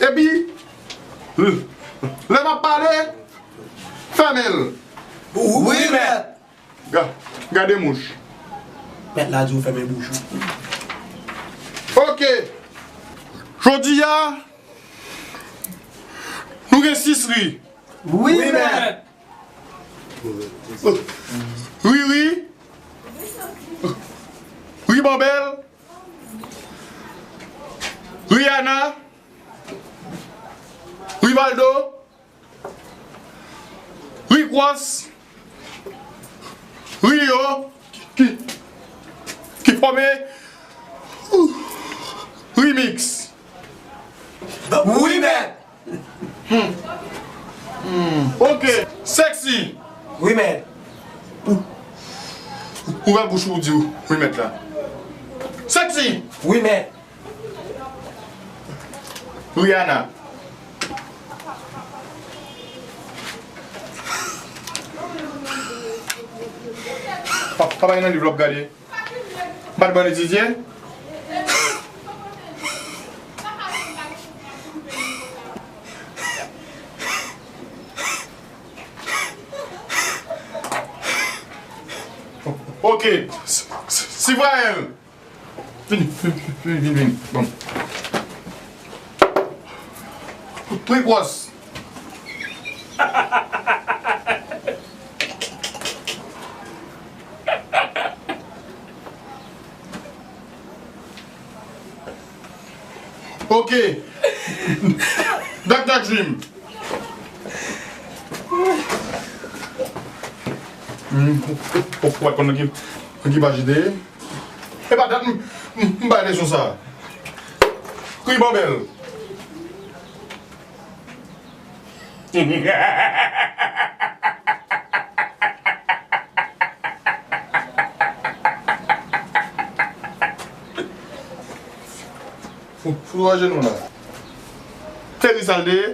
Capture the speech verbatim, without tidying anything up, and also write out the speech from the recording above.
Epi, lè m ap pale, fèmen l. Wi, mèt. Ga-, gade mouch. Mèt la di w fèmen bouch ou. Ok. Jodi a, nou gen sis ri. Wi, mèt. Riri. Ribanbèl. Rihanna. Rivaldo. Rick Ross, Rio, ki, ki fòme Remix. Wi, mèt. Ok. Sexy. Wi, mèt. Ou, ouvè bouch ou di wi, mèt la. Sexy. Wi, mèt. Rihanna. Pa, pa bay nan liv la w ap gade. M pa t ban l etidye. Ok. S-, S-, Sivrael. Vini, vini, vini, vini, vini. Bon. Rick Ross. Ok. Doctor Dream. Hmm, ou, ou, ou pa konn nan ki, nan ki paj li te ye? E pa dat m, m, m bay leson sa a. Ribanbèl. Fou, fou ajenou la. Teri sa l te ye?